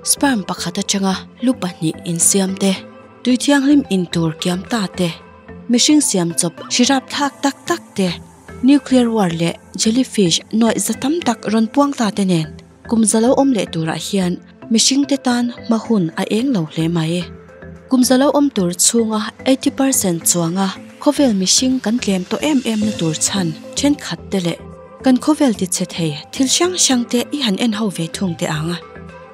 Sperm pakhat atanga lu pahnih insiam te, tui thianghlim in tur kiam ta te, mihring siam chawp hri rapthlak tak tak te, nuclear war leh jellyfish nuaih za tam tak rawn puang ta te nen kum za lo awm leh turah hian mihring te tan hma hun a eng lo hle mai. Kum za lo awm tur chhunga 80% chuanga khawvel mihring kan tlem tawh em em na tur chhan thenkhat te leh kan khawvel ti chhe thei thil hrang hrang te i han en ho ve thung teh ang.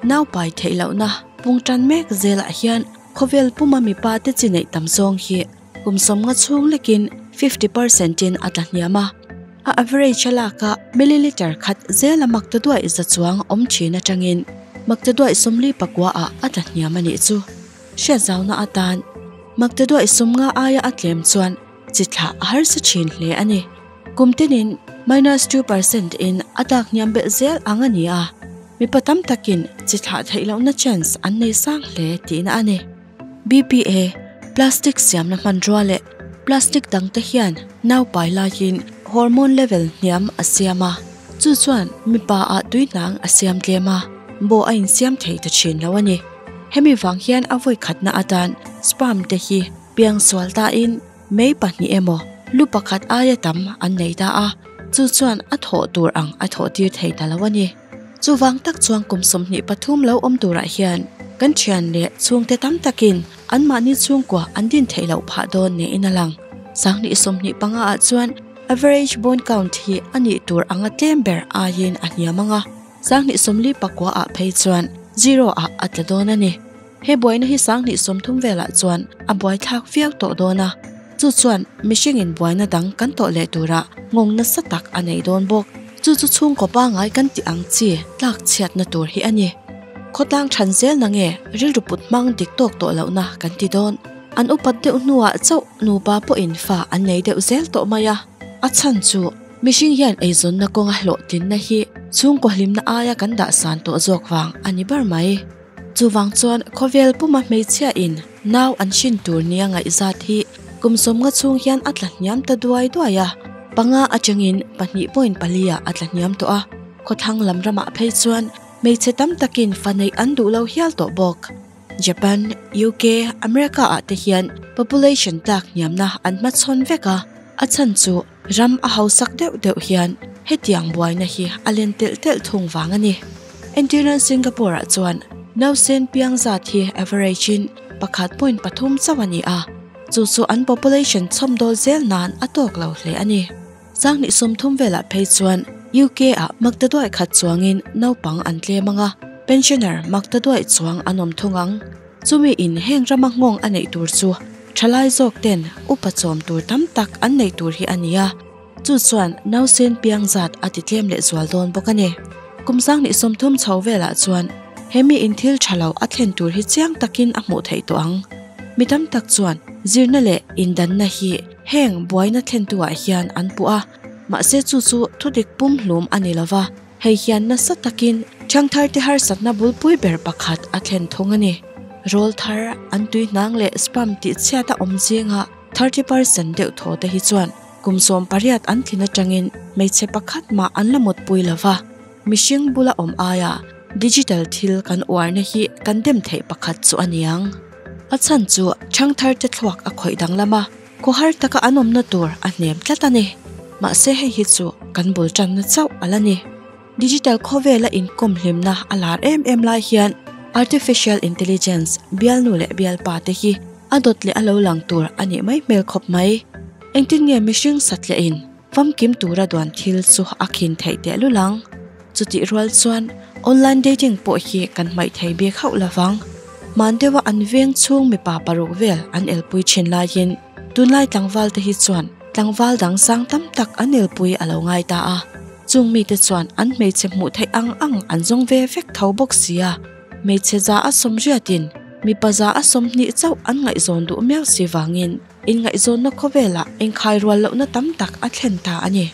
Nau pai theih lohna pung tan mek zelah hian khawvel puma mipa te chi neih tam zawng hi kum sawmnga chhung lekin 50% in a tla hniam a. A average a laka milliliter khat zela maktaduai za chuang awm thin atangin maktaduai 44 ah a tla hniam ani chu. Hriat zauna atan maktaduai 50 aia a tlem chuan chi thla a harsa thin hle ani. Kum tinin minus 2% in a tlak hniam belh zel ang ani a. Mi patam takin chi thla theih lohna chance an nei sang hle tihna ani. BPA plastic siamna hmanrua leh plastic dang te hian nau pai laiin hormone level hniam a siam a. Chu chuan mipa ah tuihnang a siam tlem a, bo a insiam thei ta thin lo ani. Hemi wang hian a voi khatna atan sperm te hi piang sual ta in mei pahnih emaw lu pakhat aia tam an nei ta a. Chu chuan a thawh tur ang a thawh tir thei ta lo ani. Chu wang tak chuan kum 23 lo awm turah hian kan thian leh chhungte tam takin an mahni chhungkua an din theih loh phah dawn niin a lang. 2025 ah chuan average bone count hi ani tur anga tlem ber aiin a hniam anga. 2049 ah phei chuan 0 ah a tla dawn ani. He buaina hi 2030 velah chuan a buai thlak viau tawh dawn a. Chu chuan mihring in buaina dang kan tawh leh tura ngawng nasa tak a nei dawn bawk. Chu chu chhungkaw pangai kan ti ang chi tlak chhiatna tur hi ani. Khawtlang than zel na nge rilru put hmang dik tawk tawh lohna kan ti dawn. An upat deuh hnuah chauh nupa pawh in fa an nei deuh zel tawh mai a. A chhan chu mihring hian eizawnna kawnga hlawh tlinna hi chhungkaw hlimna aia kan dah san tawh zawk wang ani ber mai. Chu wang chuan khawvel puma hmeichhia in nau an hrin tur nia ngaih zat hi kum 50 chhung hian a tla hniam ta duai duai a. Panga atangin 2.4 ah a tla hniam tawh a. Khawthlang lam ramah phei chuan hmeichhe tam takin fa nei an duh lo hial tawh bawk. Japan, UK, America ah te hian population tlak hniamna an hmachhawn vek a. A chhan chu ram a hausak deuh deuh hian hetiang buaina hi a len telh telh thung wang ani. Entirnan Singapore ah chuan nausen piang zat hi average in 1.3 chaw ani a. Chu chu an population chhom dol zel nan a tawk lo hle ani. 2030 velah phei chuan UK ah maktaduai khat chuangin naupang an tlem anga. Pensioner maktaduai chuang an awm thung ang. Chumi in heng rama ngawng a neih tur chu thalai zawk ten upa chawm tur tam tak an nei tur hi ania. Chu chuan nausen piang zat a ti tlem leh zual dawn bawk ani. Kum 2030 chho velah chuan hemi in thil thalo a thlen tur hi chiang takin a hmuh theih tawh ang. Mi tam tak chuan zirna leh indanna hi heng buaina thlen tu ah hian an pu a. Mahse chu chu thudik pum hlum ani lova. Hei hian nasa takin thangthar te har satna bulpui ber pakhat a thlen thung ani. Roll thar an tuihnang leh sperm ti chhiata awm zinga 30% deuh thaw te hi chuan kum 18 an thlin atangin hmeichhe pakhat ma an la mut pui lova. Mihring bula awm aia digital thil kan uarna hi kan dem theih pakhat chu aniang. A chhan chu thangthar te thluak a khawih dang lama ko har taka an awmna tur a hnem tlat ani. Mahse hei hi chu kan bul tanna chauh ala ni. Digital khawvela inkom hlimna a lar em em lai hian artificial intelligence bialnu leh bialpa te hi a dawt leh a lo lang tur ani mai hmel khawp mai. Engtin nge mihring satle in famkim tura duan thil chu a khin theih teh lulang. Chuti rual chuan online dating pawh hi kan hmaih thei bik hauh lovang. Mandewa an veng chhung mipa paruk vel an elpui thin laiin tunlai tlangval te hi chuan tlangval dang sang tam tak an elpui a lo ngai ta a. Chung mi te chuan an hmeichhe hmuh theih ang ang an zawng ve vek tho bawk sia. Hmeichhe za a sawm riatin mipa za a sawm hnih chauh an ngaihzawn duh miau si wangin in ngaihzawnna khawvela inkhai rual lohna tam tak a thlen ta ani.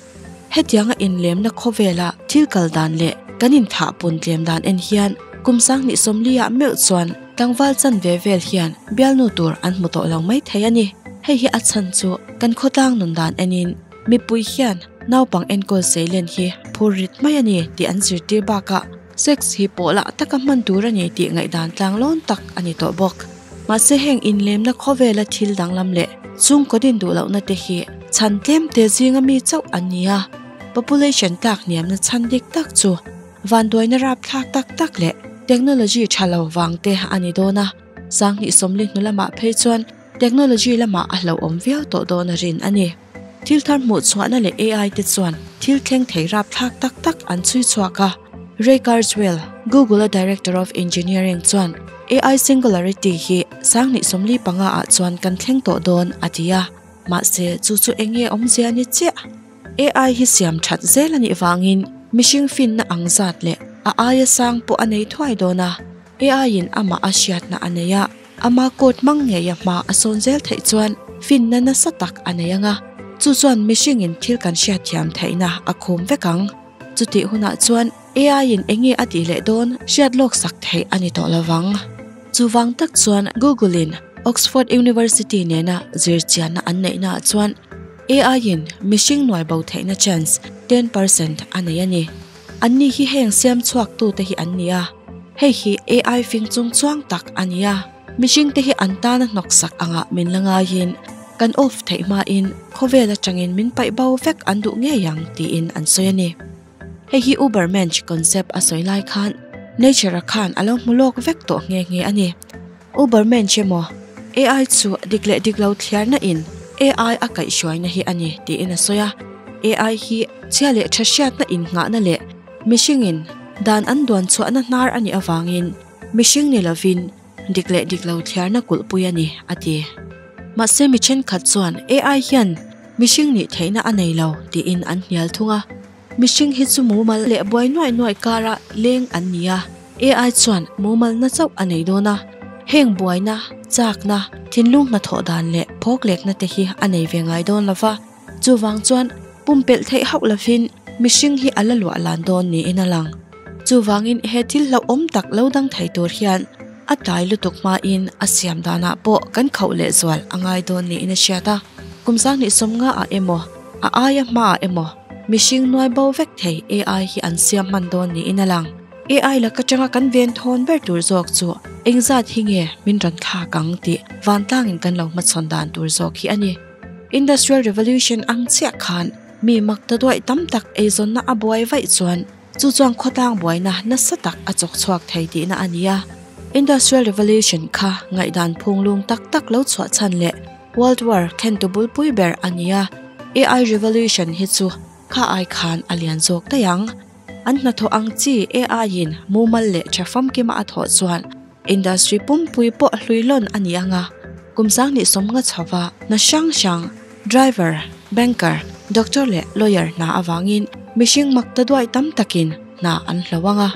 Hetianga inlemna khawvela thil kal dan leh kan in thah pun tlem dan en hian kum 2040 ah meuh chuan tlangval chan ve vel hian bialnu tur an hmu tawh lo mai thei ani. Hei hi a chhan chu kan khawtlang nun dan enin mipui hian naupang enkawl seilen hi phur rit mai ani tih an zirtir bakah Sex hi pawhlah taka hman tur a ni tih ngaihdan tlanglawn tak a ni tawh bawk. Mahse heng inlemna khawvela thil danglam leh chhungkaw din duh lohna te hi chhan tlem te zinga mi chauh an ni a, population tlak hniamna chhan dik tak chu vanduaina rapthlak tak tak leh technology tha lo vang te a ni dawn a, sanghnih sawmli hnu lamah phei chuan technology lamah a hlauhawm viau tawh dawn a rin a ni. Thil thar hmuh chhuahna leh AI te chuan thil thleng thei rapthlak tak tak an chhui chhuak a. Ray Kurzweil, Google-a Director of Engineering chuan AI Singularity hi 2045 ah chuan kan thleng tawh dawn a ti a. Mahse, chu chu eng nge awmzia ni chiah? AI hi siam that zel a nih vangin mihring finna ang zat leh a aia sang pawh a nei thuai dawn a. AI-in amah a hriatna a nei a, ama code hmang ngeia hma a sawn zel theih chuan finna nasa tak a nei ang a, chu chuan mihringin thil kan hriatthiam theihna a khum vek ang. Chutih hunah chuan AI-in eng nge a tih leh dawn hriat lawk sak theih a ni tawh lo vang. Chuvang tak chuan Google-in Oxford University nena zirchianna an neihnaah chuan AI-in mihring nuai bo theihna chance 10% a nei a ni. Anni hi heng siam chhuaktute hi an ni a, hei hi AI fing chung chuang tak a ni a, mihringte hi an tana hnawksak angah min la ngaiin kan off theih hmain khawvel atangin min paih bo vek an duh ngei ang tiin an sawi a ni. Hei hi Ubermensch concept a sawi lai khan nature-a khan a lo hmu lawk vek tawh nghe nghe a ni. Ubermensch emaw AI chu dik leh dik lo thliarna in AI a kaihhruaina hi a ni tiin a sawi a. AI hi chhia leh tha hriatna innghahna leh mihringin dan an duan chhuahna hnar a nih avangin mihring ni lovin dik leh dik lo thliarna kulhpui a ni, a ti. Mahse mi thenkhat chuan AI hian mihring nih theihna a nei lo tiin an hnial thung a. Mihring hi chu mumal leh buai nuaih nuaih kara leng an ni a, AI chuan mumalna chauh a nei dawn a, heng buaina, chakna, thinlung hnathawh dan leh phawklekna te hi a nei ve ngai dawn lo va, chuvang chuan pumpelh theih hauh lovin mihring hi a la luah lan dawn niin a lang. Chuvangin he thil hlauhawm tak lo dang thei tur hian a tlai lutuk hmain a siam danah pawh kan khauh lehzual a ngai dawn niin a hriat a, kum 2050 ah emaw a aia hmaah emaw, Mihring nuai bo vek thei AI hi an siam hman dawn niin a lang. AI lak atanga kan ven thawn ber tur zawk chu engzat hi nge min rawn thlak ang tih vantlangin kan lo hmachhawn dan tur zawk hi a ni. Industrial Revolution ang chiah khan mi mak ta duaih tam tak eizawnna a buai vaih chuan chu chuan khawtlang buaina nasa tak a chawk chhuak thei tihna a ni a. Industrial Revolution kha ngaihdan phunglung tak tak lo chhuah chhan leh World War thlentu bulpui ber a ni a, AI revolution hi chu kha ai khan a lian zawk daih ang. An hnathawh ang chi AI-in mumal leh tha famkima a thawh chuan industry pumpui pawh hlui lawn a ni ang a, kum 2050 chhova hna hrang hrang, driver, banker, doctor leh lawyer hna avangin mihring mak ta duai tam takin hna an hlo ang a.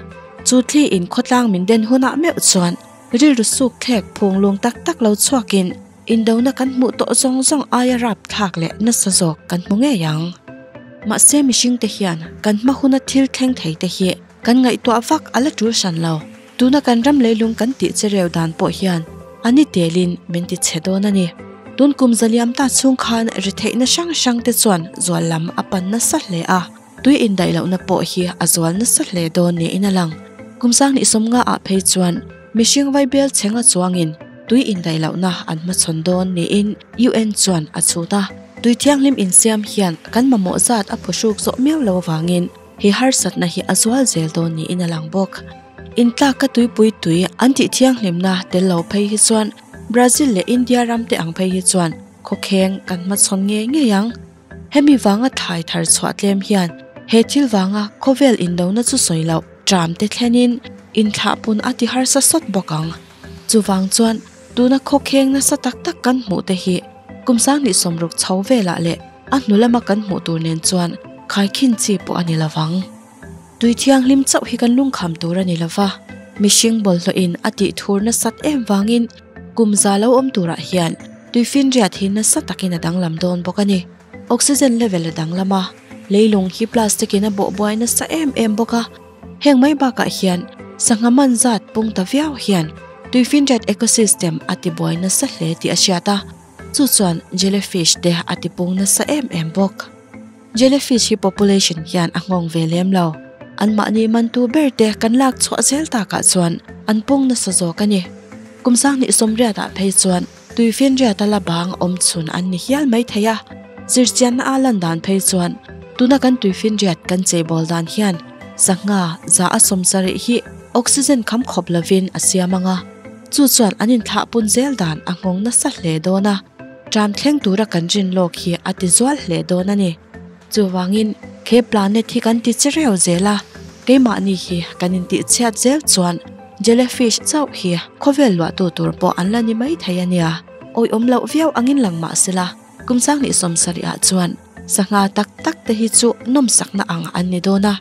Chu thli in khawtlang min den hunah meuh chuan rilru suk thlek phunglung tak tak lo chhuakin Indona kan hmuh tawh zawng zawng aia rapthlak leh nasa zawk kan hmu ngei ang. Mahse mihringte hian kan hma huna thil thleng thei te hi kan ngaihtuah vak a la tul hran lo. Tuna kan ram leilung kan tih che reu dan pawh hian a ni telin min ti chhe dawn a ni. Tun kum zaliam ta chhung khan retheihna hrang hrang te chuan zual lam a pan nasa hle a, tui indaih lohna pawh hi a zual nasa hle dawn niin a lang. Kum 2050 ah phei chuan Mihring vaibel chhenga chuangin tui indaih lohna an hmachhawn dawn niin UN chuan a chhut a. Tui thianghlim insiam hian kan mamawh zat a phuhruk zawh miau lo avangin he harsatna hi a zual zel dawn niin a lang bawk. Intlak ka tuipui tui an tih thianghlimna tel lo phei hi chuan Brazil leh India ram te ang phei hi chuan khawkheng kan hmachhawn ngei ngei ang. Hemi vanga thlai thar chhuah tlem hian he thil vanga khawvel indona chu sawi loh tram te thlenin inthlahpun a ti harsa sawt bawk ang. Chuvang chuan tuna khawkheng nasa tak tak kan hmuh te hi kum 2060 chho velah leh a hnu lama kan hmuh tur nen chuan khaikhin chi pawh a ni lovang. Tui thianghlim chauh hi kan lungkham tur a ni lova, mihring bawlhhlawhin a tih thur nasat em vangin kum za lo awm turah hian tuifinriat hi nasa takin a danglam dawn bawk a ni. Oxygen level a danglam a, leilung hi plastic in a bawhbuai nasa em em bawk a, heng mai bakah hian sangha man zat pung ta viau hian tuifinriat ecosystem a tibuai nasa hle tih a hriat a, chu chuan jellyfish te a tipung nasa em em bawk. Jellyfish hi population hian a nghawng ve lem lo. Anmahni mantu ber te kan lak chhuah zel takah chuan an pung nasa zawk a ni. Kum sanghnih sawmriatah phei chuan tuifinriata la bang awm chhun an ni hial mai thei a. Zirchianna a lan dan phei chuan tuna kan tuifinriat kan cheibawl dan hian sangha za a sawmsarih hi oxygen kham khawp lovin a siam ang a, chu chuan an inthlah pun zel dan a nghawng nasa hle dawn a, ṭam thleng tura kan rin lawk hi a ti zual hle dawn a ni. Chuvangin he planet hi kan ti che reu zel a, keimahni hi kan intih chhiat zel chuan jellyfish chauh hi khawvel luahtu tur pawh an la ni mai thei a nia. Awih awm loh viau angin lang mah sela, kum sanghnih sawmsarih ah chuan sangha tak tak te hi chu nawmsakna ang an ni dawn a,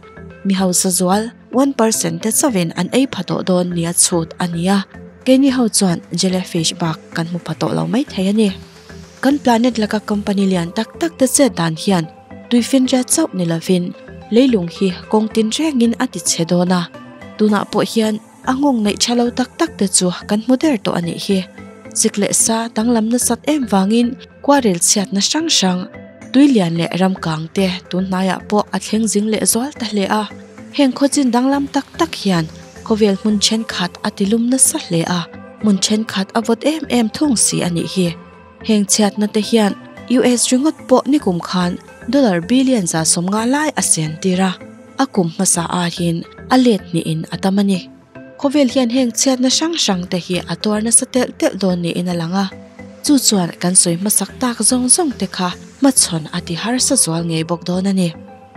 mi hausa zual one percent te chauhin an ei pha tawh dawn nia chhut a ni a, keini ho chuan jellyfish bak kan hmu pha tawh lo mai thei a ni. Kan planet laka company lian tak tak te chet dan hian tuifinriat chauh ni lovin leilung hi kawng tin rengin a ti chhe dawn a, tunah pawh hian a nghawng neih tha lo tak tak te chu kan hmu der tawh a nih hi. Chik leh sa danglam nasat em vangin khuarel chhiatna hrang hrang, tui lian leh ram kang te tun hnaiah pawh a thleng zing leh zual ta hle a. Heng khawchin danglam tak tak hian khawvel hmun thenkhat a ti lum nasa hle a, hmun thenkhat a vawt em em thung si a nih hi. Heng chhiatna te hian US ringawt pawh nikum khan dollar billion 150 lai a sen tir a, a kum hmasa aiin a let hnihin a tam a ni. Khawvel hian heng chhiatna hrang hrang te hi a tuar nasa telh telh dawn niin a lang a, chu chuan kan sawi hmasak tak zawng zawng te kha hmachhawn a ti harsa zual ngei bawk dawn a ni.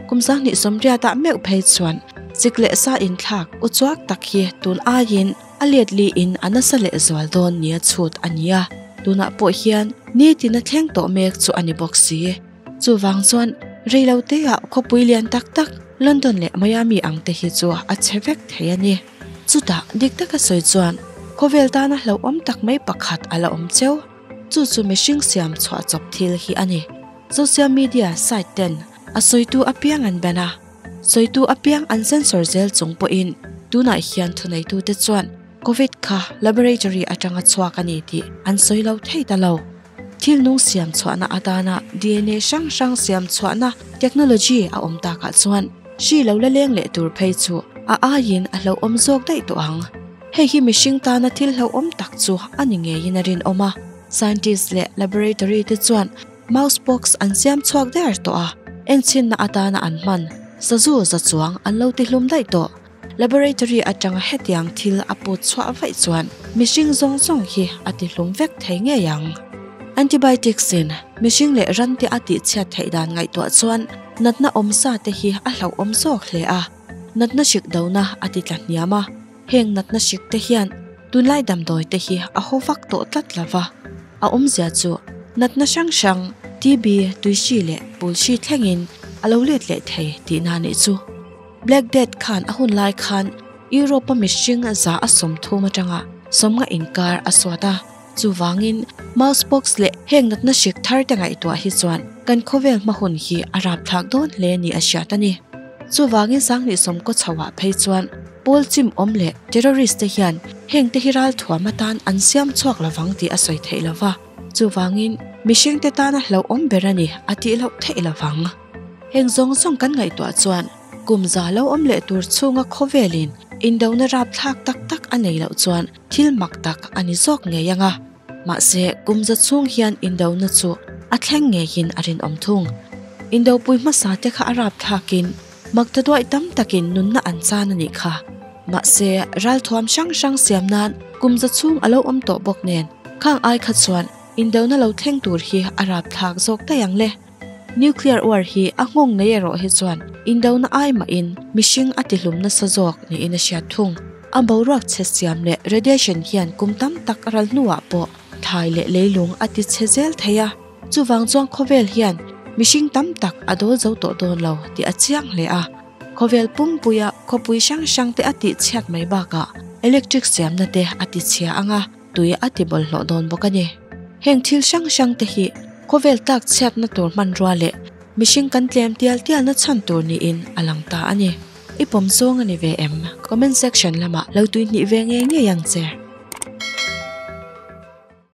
Kum sanghnih sawmriatah meuh phei chuan chik leh sa inthlak uchuak tak hi tun aiin a let liin a nasa leh zual dawn nia chhut a ni a, tunah pawh hian nitin a thleng tawh mek chu a ni bawk si. Chuvang chuan reiloteah khawpui lian tak tak London leh Miami ang te hi chu a chhe vek thei a ni. Chutah dik taka sawi chuan khawvel tana hlauhawm tak mai pakhat a la awm cheu. Chu chu mihring siam chhuah chawp thil hi a ni. Social media site ten a sawitu apiang an ban a, sawitu apiang an censor zel chung pawhin tunah hian thuneitute chuan Covid kha laboratory atanga chhuak a ni tih an sawi lo thei ta lo. Thil nung siam chhuahna atana DNA hrang hrang siam chhuahna technology a awm takah chuan hri lo la leng leh tur phei chu a aiin a hlauhawm zawk daih tawh ang. Hei hi mihring tana thil hlauhawm tak chu a ni ngeiin a rinawm a, scientist leh laboratory te chuan mouse pox an siam chhuak der tawh a, enchhinna atana an hman sazu za chuang an lo tihlum daih tawh. Laboratory atanga hetiang thil a put chhuah vaih chuan mihring zawng zawng hi a tihlum vek thei ngei ang. Antibiotics in mihring leh ran te a tihchhiat theih dan ngaihtuah chuan natna awmsa te hi a hlauhawm zawk hle a, natna hrik dona a ti tla hniam a, heng natna hrik te hian tunlai damdawi te hi a haw vak tawh tlat lova. A awmzia chu natna hrang hrang, TB, tuihri leh pulhri thlengin a lo let leh thei tihna a nih chu. Black Death khan a hun lai khan Europe-a mihring za a 30 atanga 50 inkar a suat a, chuvangin mousepox leh heng natna hrik thar te ngaihtuah hi chuan kan khawvel hma hun hi a rapthlak dawn hle ni a hriat a ni. Chuvangin sanghnih sawmkaw chhoah phei chuan pawl chim awm leh terrorist te hian heng te hi ralthuam atan an siam chhuak lovang tih a sawi theih lova, chuvangin mihring te tana hlauhawm ber a ni a tih loh theih lovang. Heng zawng zawng kan ngaihtuah chuan kum za lo awm leh tur chhunga khawvelin indona rapthlak tak tak a nei loh chuan thil mak tak a ni zawk ngei ang a. Mahse, kum za chhung hian indona chu a thleng ngeiin a rinawm thung. Indopui hmasa te kha a rapthlakin mak ta duaih tam takin nunna an chan a nih kha. Mahse, ralthuam hrang hrang siam nan kum za chhung a lo awm tawh bawk nen khang ai kha chuan indona lo thleng tur hi a rapthlak zawk daih ang le. Nuclear war hi a nghawng nei erawh hi chuan indona ai mahin mihring a tihlum nasa zawk niin a hriat thung. A boruak chhe siam leh radiation hian kum tam tak a ral hnuah pawh thlai leh leilung a ti chhe zel thei a, chuvang chuan khawvel hian mihring tam tak a dawl zo tawh dawn lo tih a chiang hle a. Khawvel pumpuia khawpui hrang hrang te a tihchhiat mai bakah electric siamna te a tichhia ang a, tui a ti bawlhhlawh dawn bawk a ni. Heng thil hrang hrang te hi khawvel tlak chhiatna tur hmanrua leh mihring kan tlem tial tialna chhan tur niin a lang ta a ni. I pawm zawng a ni ve em? Comment section lamah lo tui hnih ve ngei ngei ang che.